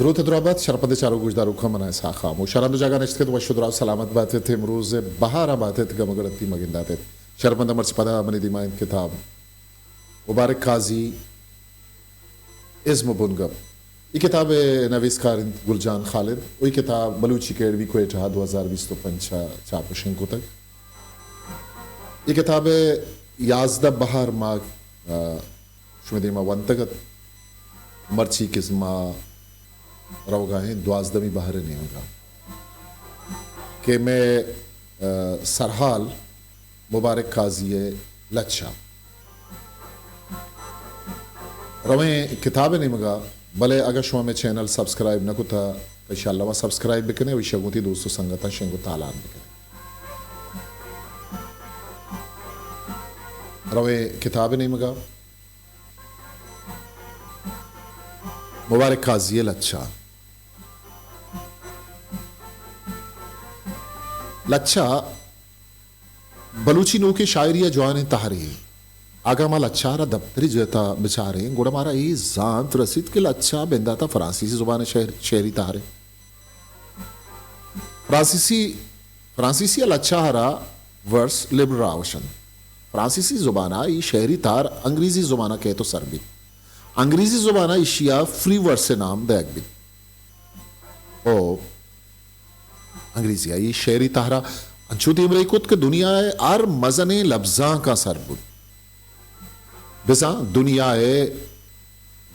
دروت ءُ دراہ بات، شرپندیں چاروک گوشداروکاں، من اسحاق خاموش۔ ہر ہند ءُ جاگہ نشتگ ات، وش ءُ دراہ ءُ سلامت بات ات۔ امروز بہاراں بات ات، گم ءُ گڑتی مہ گندات ات۔ شرپنداں مرچی پدا منی دیما انت کتاب مبارک قاضی، ازم ءُ بنگپ۔ اے کتاب ءِ نویسکار انت گل جان خالد ءُ اے کتاب بلوچی اکیڈمی کوئٹہ ءَ دو ہزار بیست ءُ پنچ ءَ چاپ ءُ شنگ کتگ۔ اے کتاب ءِ یازدہ بہر ما، آ، شمئے دیما ونتگ ات۔ مرچی کہ ما روگا ایں دوازدہمی بہر ءِ نیمگا کہ مئے، آ، سرحال مبارک قاضی ءِ لچہ۔ رویں کتاب ءِ نیمگا، بلے اگاں شما مئے چینل سبسکرائب نہ کتا، انشاءاللہ ما سبسکرائب بکنے ءُ ایشی ءَ گوں وتی دوست ءُ سنگتاں شنگ ءُ تالان بکنے۔ رویں کتاب ءِ نیمگا۔ مبارک قاضی ءِ لچہ۔ لچہ بلوچی نوکیں شاعری ءِ جوانیں تہرے۔ اگاں ما لچہ ءَ را دپتری جہت ءَ بچاریں، گڑا مارا اے زانت رسیت کہ لچہ بندات ءَ فرانسیسی زبان ءِ شعر-، شعری تہرے۔ فرانسیسی، فرانسیسی ءَ لچہ ءَ را ورس لیبر ءَ گوش انت۔ فرانسیسی زبان ءَ اے شعری تہر انگریزی زبان ءَ کئیت ءُ سر بیت۔ انگریزی زبان ءَ ایشی ءَ فری ورس ءِ نام دئیگ بیت۔ او انگریزی ءَ اے شعری تہر ءَ انچو دیمرئی کت کہ دنیا ءِ ہر مزنیں لبزانکاں سر بوت۔ بزاں دنیا ءِ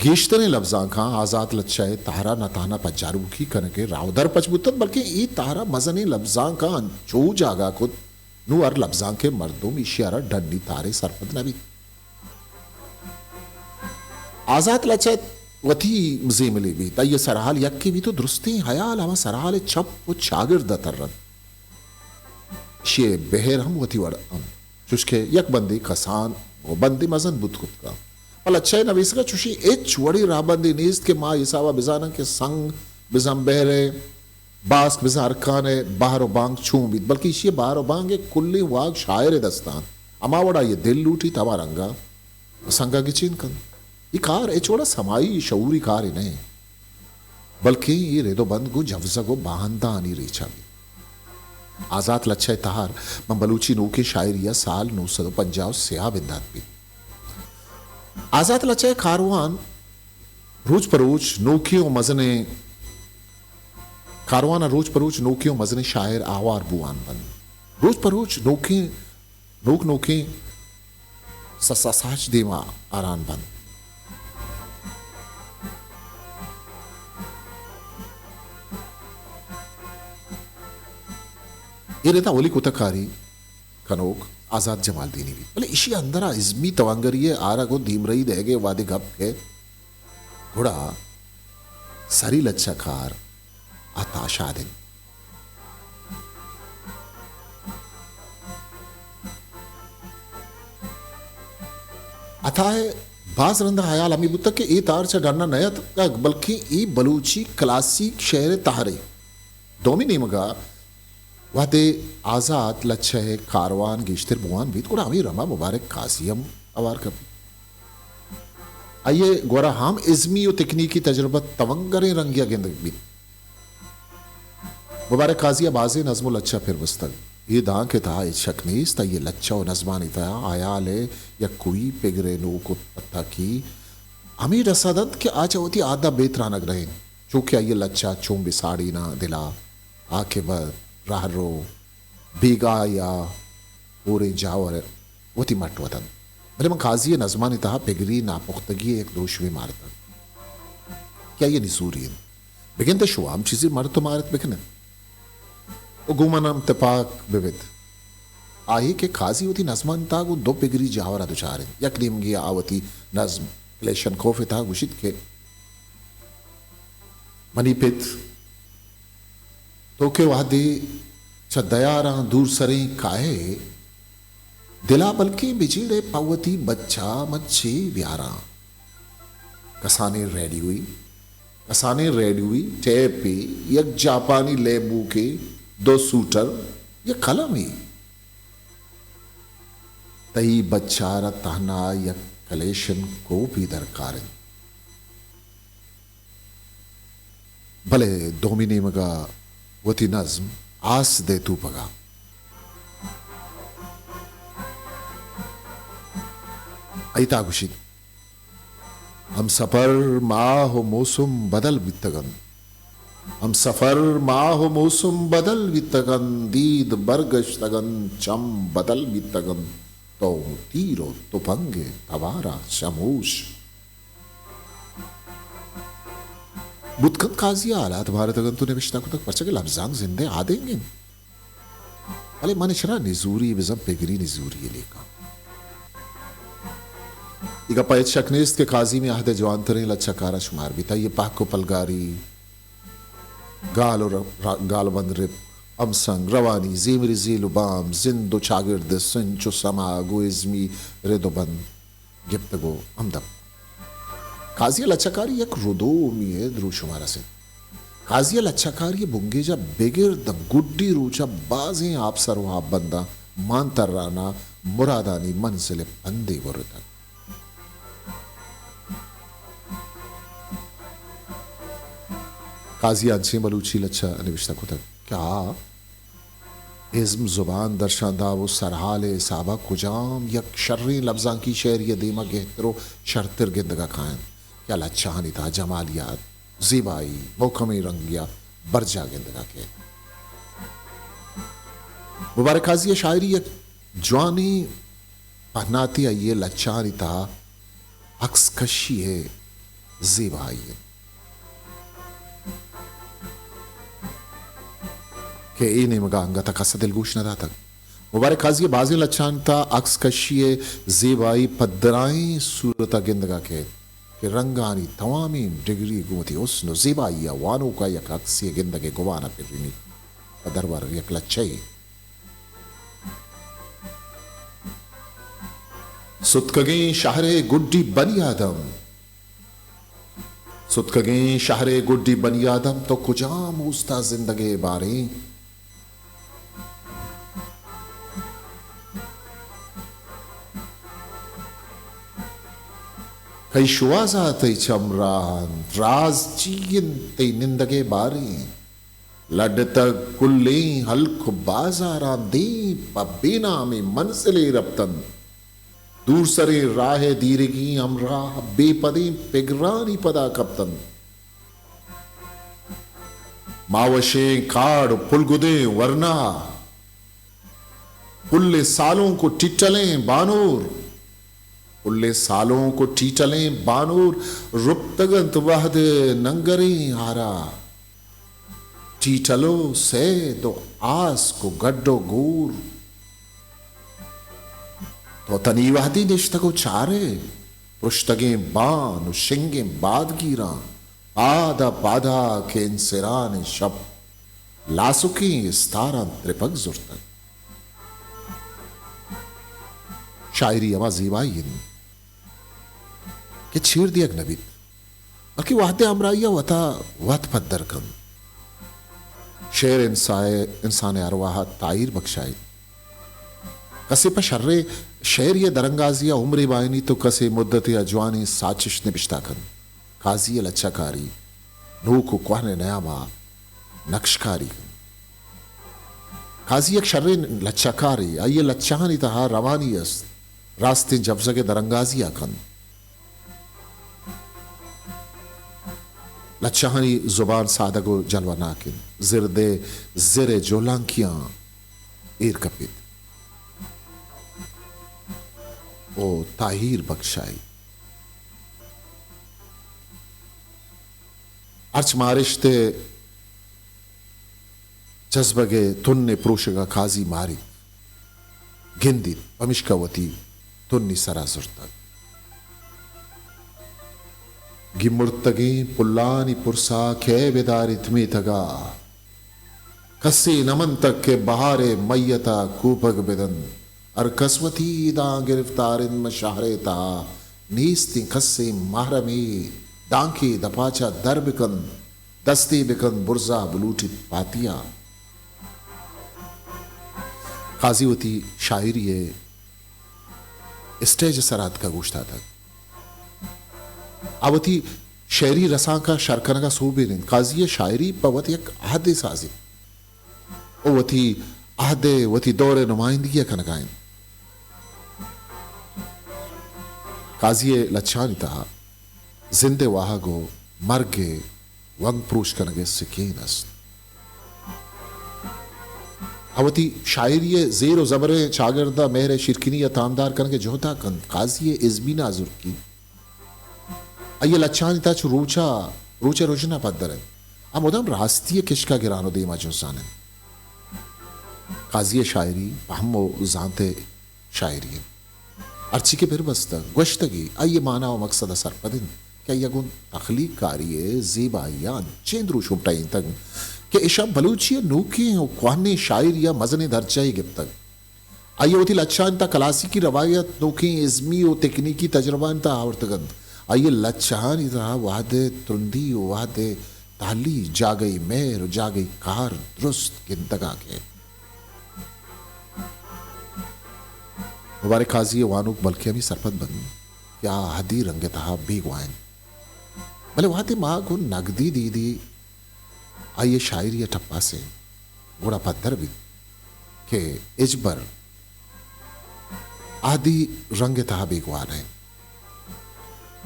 گیشتریں لبزانکاں آزات لچہ ءِ تہر ءَ نہ تہنا پجاروکی کنگ ءِ راہ ءُ در پچ بوتنت، بلکیں اے تہر ءَ مزنیں لبزانکاں انچو جاگہ کت، نوں ہر لبزانک ءِ مردم ایشی ءَ را ڈنی تہرے سرپد نہ بیت۔ آزات لچہ وتی زیملے بیت، آئی ءِ سرحال یکے بیت ءُ درستیں ہیال ہما سرحال ءِ چپ ءُ چاگرد ءَ ترنت۔ ایشی ءِ بہر ہم وتی وڑ انت، چوشکہ یک بندے کسان ءُ بندے مزن بوت کت کنت۔ پہ لچہ ءِ نویسگ ءَ چوشیں ہچ وڑیں راہبندے نیست کہ ما اے حساب ءَ بزاناں کہ سنگ بزاں بحر ءِ، باسک بزاں ارکان ءِ بہر ءُ بانگ چون بیت، بلکیں ایشی ءِ بہر ءُ بانگ ءِ کلیں واہگ شاعر ءِ دست ءَ انت۔ ہما وڑ ءَ آئی ءِ دل لوٹیت، ہما رنگ ءَ سنگ ءَ گچین کنت۔ اے کار ہچ وڑ ءَ سمائی شعوری کارے نہ انت، بلکیں اے رد ءُ بند گوں جوزگ ءُ باہندانی ریچ ءَ بیت۔ آزات لچہ ءِ تہر ماں بلوچی نوکیں شاعری ءَ سال نو سد ءُ پنجاہ ءُ سئے ءَ بندات بیت۔ آزات لچہ ءِ کاروان روچ پہ روچ نوکیں ءُ مزنیں، کاروان ءَ روچ پہ روچ نوکیں ءُ مزنیں شاعر آوار بوان بنت۔ روچ پہ روچ نوکیں نوک نوکیں سسا ساچ دیما آران بنت۔ اے ردا اولی کتہ کاری کنوک آزات جمالدینی بیت، بلے ایشی اندرا ازمی توانگری ءِ آرگ ءُ دیمرئی دئیگ ءِ وہدے گپ کئیت، گڑا سری لچہ کار عطا شاد انت۔ عطا ءِ باز رندا ہیال ہمے بوتگ کہ اے تہر چہ ڈن ءَ نہ اتکگ، بلکیں اے بلوچی کلاسیک شعر ءِ تہرے۔ دومی نیمگا وہدے آزات لچہ ءِ کاروان گیشتر بوان بیت، گڑا ہمے رما مبارک قاضی ہم ہوار کپیت۔ آئی ءِ گورا ہم ازمی ءُ تکنیکی تجربت توانگریں رنگے ءَ گندگ بیت۔ مبارک قاضی ءَ بازیں نظم ءُ لچہ پر بستگ۔ اے دانک ءِ تہا ہچ شک نیست، آئی ءِ لچہ ءُ نظمانی تہا ہیال ءِ یکوئی، پگر ءِ نوک ءُ پتاکی ہمے ڈس ءَ دنت کہ آ چہ وتی عہد ءَ بے ترانگ نہ انت۔ چو کہ آئی ءِ لچہ چون بے ساڑیناں دل ءَ عاقبت، راہرو، بیگاہ یا ہوریں جاور وتی مٹ وتنت۔ بلے من قاضی ءِ نظمانی تہا پگری ناپختگی ءِ یک دروشمے مارتگ کہ آئی ءِ نزوری انت۔ بگندئے شما ہم چیزے مرت ءُ مارت بکن ات ءُ گوں من ہم تپاک بہ بیت۔ آ اے کہ قاضی وتی نظمانی تہا گوں دو پگری جاور ءَ دچار انت۔ یک نیمگے ءَ آ وتی نظم کلیشنکوف ءِ تہا گوشیت کہ منی پت، تو کہ وہدے چہ دیاراں دور سریں کاہے، دلا بلکیں بجیڑئے پہ وتی بچا من چے بیاراں؟ کسانیں ریڈیوئی، کسانیں ریڈیوئی ٹیپے، یک جاپانی لیبوکے، دو سوٹر، یک قلمے۔ تئی بچارا تہنا یک کلیشنکوپے درکار انت۔ بلے دومی نیمگ ءَ وتی نظم آس دے توپگ ءَ۔ آئی تہا گوشیت، ہمسفر ماہ و موسم بدل بیتگ انت۔ ہمسفر ماہ و موسم بدل بیتگ انت، دید برگشتگ انت، چم بدل بیتگ انت، تو تیر و تپنگ ءِ توار ءَ چموش۔ بوت کنت قاضی ءَ حالات بارتگ انت و نبشتہ کتگ، پرچا کہ لبزانک زند ءِ آدینگ انت۔ بلے من اشرا نزوری بزاں پگری نزوری لیکاں۔ اے گپ ءَ ہچ شک نیست کہ قاضی مئے عہد ءِ جوانتریں لچہ کاراں شمار بیت۔ آئی ءِ پہک و پلگاری، گال و ر-، ر-، گالبند رپک، ہمسنگ، روانی، زیمری زیل و بام، زند و چاگرد ءِ سنچ و سما، گوں ازمی رد و بند گپتگ و ہمدم۔ قاضی ءِ لچہ کاری یک ردومی ءِ دروشم ءَ رسیت۔ قاضی ءِ لچہ کاری ءِ بنگیج ءَ بگر داں گڈی روچ ءَ بازیں آپسر و آپبنداں مان تران ءَ مرادانی منزل ءِ پندے برتگ۔ قاضی ءَ انچیں بلوچی لچہ نبشتہ کتگ کہ آ ازم، زبان، درشانداب و سرحال ءِ حساب ءَ کجام یک شریں لبزانکی شعرے ءِ دیم ءَ گہتر و شرتر گندگ ءَ کاینت کہ آ لچہانی تہا جمالیات، زیبائی، محکمیں رنگی ءَ برجاہ گندگ ءَ کیت۔ مبارک قاضی ءِ شاعری یک جوانیں پہناتے آئی ءِ لچہانی تہا عکس کشی ءِ زیبائی انت کہ اے نیمگ ءَ انگت ءَ کس ءَ دلگوش نہ داتگ۔ مبارک قاضی ءِ بازیں لچہانی تہا عکس کشی ءِ زیبائی پدرائیں صورت ءَ گندگ ءَ کیت کہ رنگانی توامیں ڈگری گوں وتی حسن و زیبائی ءَ وانوک ءَ یک عکسے ءِ گندگ ءِ گمان ءَ پرینیت پہ درور یک لچہ یے۔ ستکگیں شہر ءِ گڈی بنی آدم، ستکگیں شہر ءِ گڈی بنی آدم، تو کجام اوست ءَ زندگ ئے باریں؟ کئی شوہاز ءَ تئی چم راہ انت، راز چی انت تئی نندگ ءِ باریں؟ لڈتگ کلیں ہلک و بازاراں، دیم پہ بے نامیں منزلے رپتنت۔ دور سریں راہ ءِ دیرگی ہمراہ بے پدیں پگرانی پدا کپتنت۔ ماوشیں کاڑ و پلگدیں ورنا، پلیں سالونک و ٹیٹلیں بانور، پلیں سالونک و ٹیٹلیں بانور رپتگ انت وہد ننگریں ہارا۔ ٹیٹل و سید و آسک و گڈ و گور۔ تو تنی وہدی نشتگ و چارئے، پرشتگیں بان و شنگیں بادگیراں، پاد ءَ پاد ءَ کہ انسران شپ لاسکیں استاراں ترپگ زرتگ۔ شاعری ہما زیبائی انت کہ چیر دیگ نہ بیت، بلکیں وہد ءِ ہمراہی ءَ وتا وت پدر کنت۔ شعر انسائے-، انسان ءِ ارواہ ءَ تاہیر بکشائیت۔ کسے پہ شریں شعرے ءِ درانگازی ءَ عمرے بائینیت و کسے مدتے ءَ جوانیں ساچشت نبشتہ کنت۔ قاضی ءِ لچہ کاری نوک و کوہن ءِ نیام ءَ نقش کاری کنت۔ قاضی یک شریں لچہ کارے، آئی ءِ لچہانی تہا روانی است، راستیں جبزگ ءِ درانگازی ءَ کنت۔ لچہانی زبان سادگ و جلوہ ناک انت، زرد ءِ زر ءِ جہلانکیاں ایر کپیت و تاہیر بکشائیت۔ ہرچ مارشت ءِ جزبگ ءِ تن ءِ پروشگ ءَ قاضی ماریت، گندیت، پمشکا وتی تنی سرا زرتگ۔ گیمرتگیں پلانی پرسا کئے بداریت میتگا؟ کسے نمنتگ کہ بہار ءِ میت ءَ کوپگ بدنت۔ ہر کس وتی داں گرفتار انت مں شہر ءِ تہا۔ نیست انت کسے محرمے، دانکہ دپا چہ در بکنت، دستے بکنت برزا بلوٹیت پاتیا۔ قاضی وتی شاعری ءِ اسٹیج ءِ سرا اتکگ اوشتاتگ۔ آ وتی شعری رسانک ءَ شر کنگ ءَ سوبین انت۔ قاضی ءِ شاعری پہ وت یک عہدے سازی ءُ وتی عہد ءِ، وتی دور ءِ نمائندگی ءَ کنگ ءَ انت۔ قاضی ءِ لچھانی تہا زند ءِ واہگ ءُ مرگ ءِ ونگ پروش کنگ ءِ سکین است۔ آ وتی شاعری ءِ زیر ءُ زبریں چاگرد ءَ مہر ءِ شیرکنی ءَ تامدار کنگ ءِ جہد ءَ کنت۔ قاضی ءِ ازمی نازرکی آئی ءِ لچھانی تہا چو روچ ءَ، روچ ءِ رژن ءَ پدر انت۔ آ مدام راستی ءِ کشک ءَ گران ءُ دیم ءَ جنزان انت۔ قاضی ءِ شاعری پہم ءُ زانت ءِ شاعری انت۔ ہرچی کہ بر بستگ، گوشتگی، آئی ءِ مانا ءُ مقصد ءَ سرپد انت کہ آئی ءَ گوں تخلیق کاری ءِ زیبائی ءَ انچیں دروشم ٹہینتگ کہ اشاں بلوچی ءِ نوکیں ءُ کوہنیں شاعری ءَ مزنیں درجہ یے گپتگ۔ آئی ءَ وتی لچھانی تہا کلاسیکی روایت، نوکیں ازمی ءُ تکنیکی تجربہانی تہا آورتگ انت۔ آئی ءِ لچھانی تہا وہد ءِ ترندی ءُ وہد ءِ تہلی، جاگہی مہر ءُ جاگہی کار درست گندگ ءَ کئیت۔ مبارک قاضی ءِ وانوک بلکیں ہمے سرپد بنت کہ آ عہدی رنگ ءِ تہا بیگواہ انت۔ بلے وہدے ما گوں نگدی دیدی آئی ءِ شاعری ءَ ٹپاسیں، گڑا پدر بیت کہ ہچبر عہدی رنگ ءِ تہا بیگواہ نہ انت،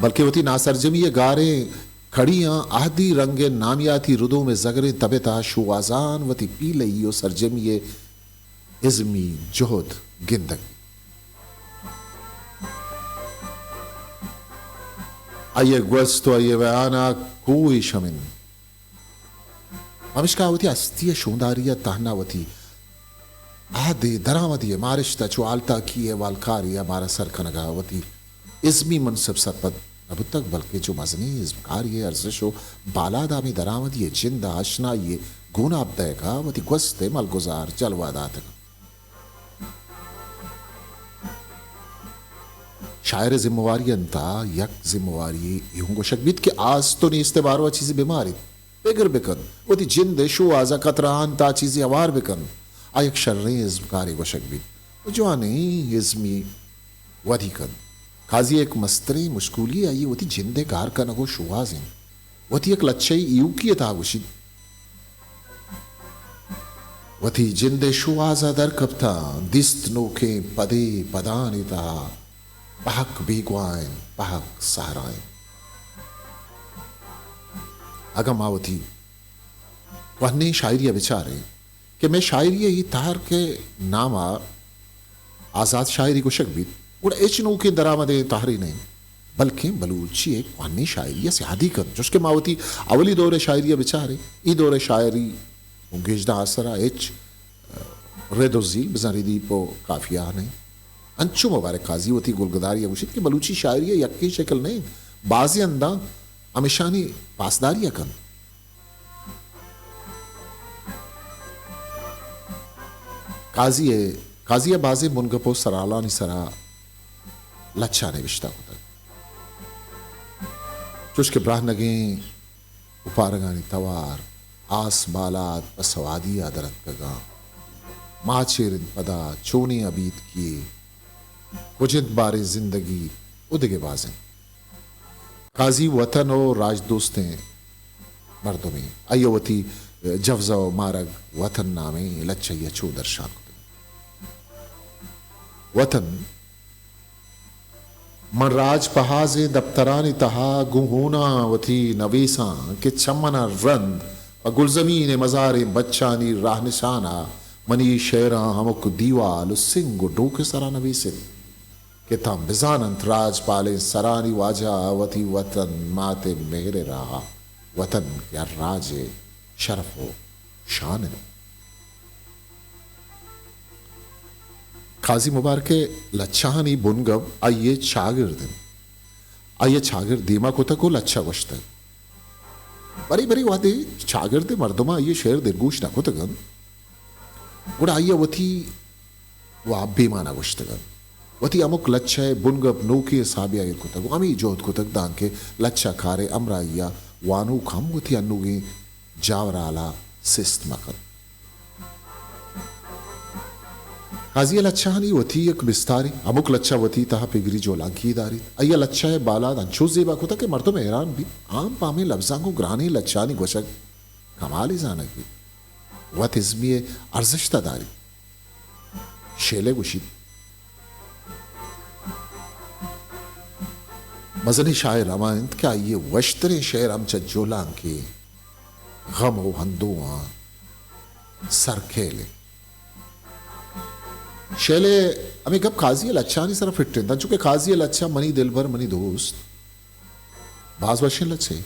بلکیں وتی ناسرجمی ءِ گاریں کڑیاں عہدی رنگ ءِ نامیاتی ردوم ءِ زگریں تب ءِ تہا شوہازان وتی پیلئی ءُ سرجمی ءِ ازمی جہد گندگ بیت۔ آئی ءِ گوست ءُ آئی ءِ بیان ءَ کوہ شم انت۔ پمشکا وتی ہستی ءِ شونداری ءَ تہنا وتی عہدے درآمدی ءِ مارشت ءَ چو ہالتاکی ءِ احوالکارے ءَ مارا سر کنگ ءَ وتی ازمی منصب سرپد نہ بوتگ، بلکیں چو مزنیں ازمکارے ءِ ارزش ءُ بالاد ءَ ہمے درآمدی ءِ جند ءَ آشنائی ءِ گوناپ دئیگ ءَ وتی گوست ءِ ملگزار جلوہ داتگ۔ شاعر ءِ زمہ واری انت ءَ یک زمہ واری اے ہوں گوشگ بیت کہ آست ءُ نیست ءِ باروا چیزے بہ ماریت، پگر بہ کنت، وتی جند ءِ شوہاز ءَ کترانت ءَ چیزے ہوار بہ کنت۔ آ یک شریں ازمکارے گوشگ بیت ءُ جوانیں ازمی ودی کنت۔ قاضی ءِ یک مستریں مشکولی آئی ءِ وتی جند ءِ گار کنگ ءُ شوہاز انت۔ وتی یک لچہ ئے ایوکی ءِ تہا گوشیت، وتی جند ءِ شوہاز ءَ در کپتاں، دیست نوکیں پدے پدانی تہا پہک بیگواہ انت، پہک سہرا انت۔ اگاں ما وتی کوہنیں شاعری ءَ بچاریں، کہ مئے شاعری ءِ اے تہر کہ نام ءَ آزات شاعری گوشگ بیت، گڑا ہچ نوکیں درآمدیں تہرے نہ انت، بلکیں بلوچی ءِ کوہنیں شاعری ءَ سیادی کنت، چوش کہ ما وتی اولی دور ءِ شاعری ءَ بچاریں، اے دور ءِ شاعری گوں گیشداں آسر ءَ ہچ رد ءُ زیل، بزاں ردیپ ءُ قافیہ نہ انت۔ انچو مبارک قاضی وتی گلگداری ءَ گوشیت کہ بلوچی شاعری ءِ یکیں شکل نہ انت، بازیں ہنداں ہمیشانی پاسداری ءَ کنت۔ قاضی ءَ، قاضی ءَ بازیں بنگپ ءُ سرحالانی سرا لچہ نبشتہ کتگ، چوش کہ براہنگیں اوپارگانی توار، آس بالاد پہ سوادی ءَ در اتکگاں، ماہ چیر انت پدا، چونیں ابیتکی یے، کج انت باریں زندگی ءُ دگہ بازیں۔ قاضی وطن ءُ راجدوستیں مردمے۔ آئی ءَ وتی جوزہ ءُ مارگ وطن نامیں لچہ ءَ چو درشان کتگ۔ وطن، من راج پہازیں دپترانی تہا گوں ہوناں وتی نویساں کہ چہ من ءَ رند پہ گلزمین ءِ مزاریں بچانی راہنشان ءَ منی شعراں ہمک دیوال ءُ سنگ ءُ ڈوک ءِ سرا نویس انت۔ کہ تاں بزان انت راجپالیں سرانی واجہ ءَ وتی وطن مات ءِ مہر ءِ راہ ءَ، وطن کہ ہر راج ءِ شرف ءُ شان انت۔ قاضی مبارک ءِ لچہانی بنگپ آئی ءِ چاگرد انت۔ آئی ءَ چاگرد دیما کتگ ءُ لچہ گوشتگ۔ برے برے وہدے چاگرد ءِ مردماں آئی ءِ شعر دلگوش نہ کتگ انت، گڑا آئی ءَ وتی واب بے مانا گوشتگ انت۔ وتی ہمک لچہ ءِ بنگپ نوکیں حسابے ءَ ایر کتگ ءُ ہمے جہد کتگ دانکہ لچہ کار ءِ ہمراہی ءَ وانوک ہم وتی انوگیں جاور ہال ءَ سست مہ کنت۔ قاضی ءِ لچہانی وتی یک بستارے، ہمک لچہ وتی تہا پگری جولانکی داریت۔ آئی ءَ لچہ ءِ بالاد انچو زیبا کتگ کہ مردم حیران بیت۔ عام پہ ہمے لبزانک ءُ گرانیں لچہانی گوشگ کمالے زانگ بیت، وت ازمی ءِ ارزشت ءَ داریت۔ شیلے گوشیت، مزنیں شاعر ہما انت کہ آئی ءِ وشتریں شعر ہم چہ جولانکیں غم ءُ اندوہاں سرکیل انت۔ شیلے ہمے گپ قاضی ءِ لچہانی سرا فٹ انت، انچو کہ قاضی ءِ لچہ منی دلبر منی دوست باز وشیں لچہے،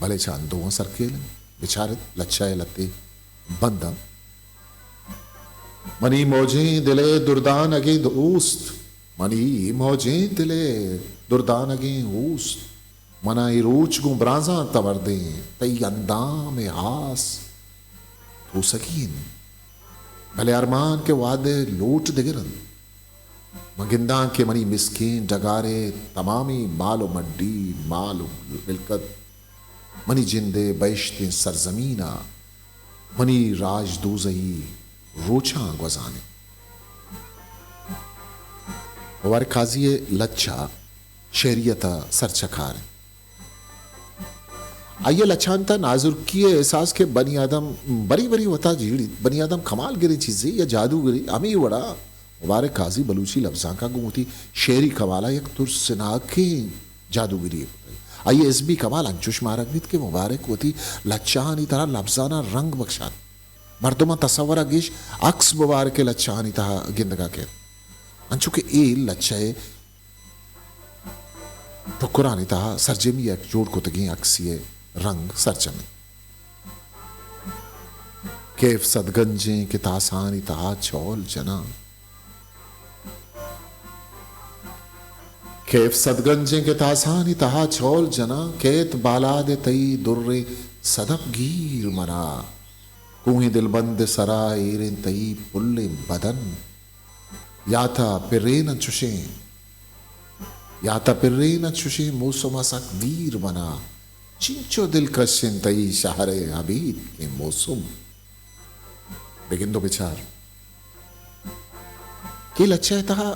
بلے چہ اندوہاں سرکیل انت۔ بچارت لچہ ءِ لہتے بنداں۔ منی موجیں دل ءِ دردانگیں دوست، منی موجیں دل ءِ دردانگیں اوست، منا اے روچ گوں برانزاں تبردیں، تئی اندام ءِ آس توسگی انت، بلے ارمان کہ وہد ءِ لوٹ دگر انت۔ من گنداں کہ منی مسکین ڈگار ءِ تمامیں مال ءُ مڈی، مال ءُ ملکت منی جند ءِ بہشتیں سرزمین ءَ منی راج دوزہی روچاں گوزان انت۔ مبارک قاضی ءِ لچہ شعریت ءِ سرچکار انت۔ آئی ءِ لچہانی تہا نازرکی ءِ احساس کہ بنی آدم برے برے وتا جیڑیت، بنی آدم کمال گریں چیزے یا جادوگرے، ہمے وڑا مبارک قاضی بلوچی لبزانک ءَ گوں وتی شعری کمال ءَ یک ترسناکیں جادوگری یے کتگ۔ آئی ءِ ازمی کمال انچوش مارگ بیت کہ مبارک وتی لچہانی تہا لبزاناں رنگ بکشات۔ مردماں تصور ءَ گیش عکس مبارک ءِ لچہانی تہا گندگ ءَ کیت۔ انچو کہ اے لچہ ءِ ٹکرانی تہا سرجمی ءَ یک جوڑ کتگیں عکسے ءِ رنگ سرجم انت۔ کیف سدگنجیں کہ تاسانی تہا چول جناں۔ کیف سدگنجیں کہ تاسانی تہا چول جناں، کیت بالاد ءِ تئی دریں صدف گیر منا۔ کوہیں دلبند ءِ سرا ایریں تئی پلیں بدن۔ یات ءَ پرین انت چشیں، یات ءَ پرین انت چشیں موسم ءَ سک دیر منا۔ چنچو دلکش انت تئی شہر ءِ ابیتکیں موسم۔ بگند ءُ بچار کہ لچہ ءِ تہا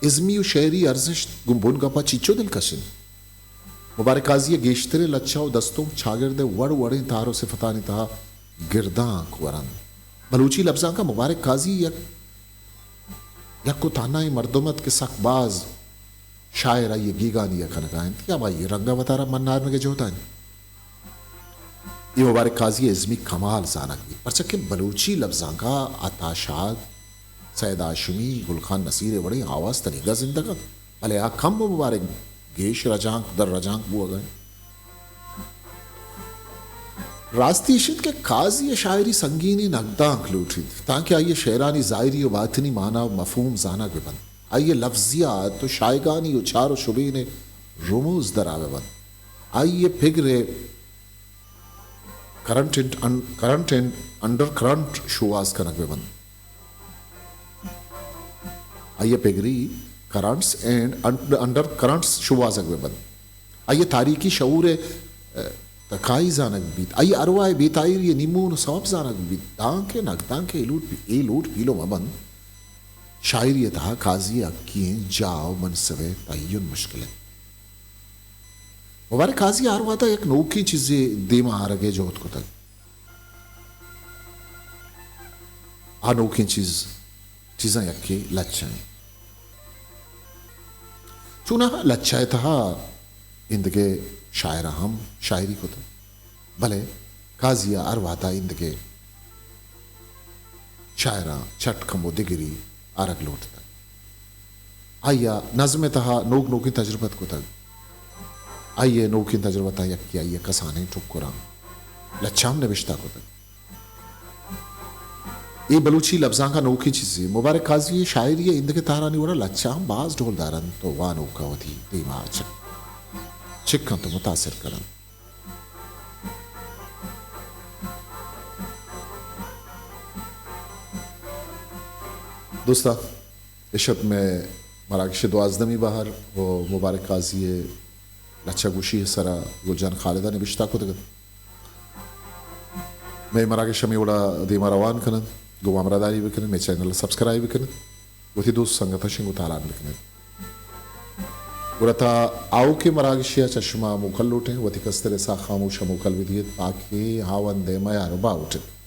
ازمی ءُ شعری ارزشت گوں بنگپ ءَ چنچو دلکش انت۔ مبارک قاضی ءِ گیشتریں لچہ ءُ دستونک چاگرد ءِ وڑ وڑیں تہر ءُ صفتانی تہا گردانک ورنت۔ بلوچی لبزانک ءَ مبارک قاضی یک، یک ءُ تہنائیں مردم ات کہ سک باز شاعر آئی ءِ گیگانی ءَ کنگ ءَ انت کہ ہمائی ءِ رنگ ءَ وتارا منارنگ ءِ جہد ءَ انت۔ اے مبارک قاضی ءِ ازمی کمال زانگ بیت، پرچا کہ بلوچی لبزانک ءَ عطا شاد، سید ہاشمی، گل خان نصیر ءِ وڑیں آواز تنیگا زندگ انت، بلے آ کم ءُ مبارک گیش رجانک در رجانک بوگ ءَ انت۔ راستی ایش انت کہ قاضی ءِ شاعری سنگینیں نگدانک لوٹیت، تانکہ آئی ءِ شعرانی ظاہری ءُ باطنی مانا ءُ مفہوم زانگ بہ بنت۔ آئی ءِ لفظیات ءُ شایگانی ءُ چار ءُ شبین ءِ رموز درا بہ بنت۔ آئی ءِ پگر ءِ کرنٹ اینڈ ان-، کرنٹ اینڈ انڈر کرنٹ شوہاز کنگ بہ بنت۔ آئی ءِ پگری کرنٹس اینڈ انڈ-، انڈر کرنٹس شوہازگ بہ بنت۔ آئی ءِ تاریکی شعور ءِ، ءَ، تکائی زانگ بیت۔ آئی ءِ ارواہ ءِ بے تاہیری ءِ نیمون ءُ سوب زانگ بیت۔ دانکہ نگدانکہ اے لوٹ پی-، اے لوٹ پیلو مہ بنت، شاعری ءِ تہا قاضی ءِ حقی ایں جاہ ءُ منصب ءِ تعین مشکل انت۔ مبارک قاضی ءَ ہر وہدا یک نوکیں چیزے دیما آرگ ءِ جہد کتگ۔ آ نوکیں چیز، چیزاں یکے لچہ انت۔ چوناہا لچہ ءِ تہا ایندگہ شاعراں ہم شاعری کتگ، بلے قاضی ءَ ہر وہدا ایندگہ شاعراں چٹ کمو دگری آرگ لوٹتگ۔ آئی ءَ نظم ءِ تہا نوک نوکیں تجربت کتگ۔ آئی ءِ نوکیں تجربتاں یکے آئی ءِ کسانیں ٹکراں لچہ ہم نبشتہ کتگ۔ اے بلوچی لبزانک ءَ نوکیں چیزے۔ مبارک قاضی ءِ شاعری ءِ ایندگہ تہرانی وڑا لچہ ہم باز ڈولدار انت ءُ وانوک ءَ وتی دیما چک-، چک انت ءُ متاثر کننت۔ دوستاں، اے شپ مئے مراگش ءِ دوازدہمی بہر ءُ مبارک قاضی ءِ لچہ گوشی ءِ سرا گل جان خالد ءَ نبشتہ کتگ ات۔ مئے مراگش ہمے وڑا دیما روان کننت، گوں ما ہمراہداری بکننت، مئے چینل ءَ سبسکرائب بکننت۔ وتی دوست سنگتاں شنگ و تالان بکنیت۔ گڑا تا آؤکیں مراگشے ءَ چہ شما موکل لوٹیں، وتی کستر ءِ ساہ خاموش ءَ موکل بدیت، پاکیں ہاوند ءِ میار و باہوٹ انت۔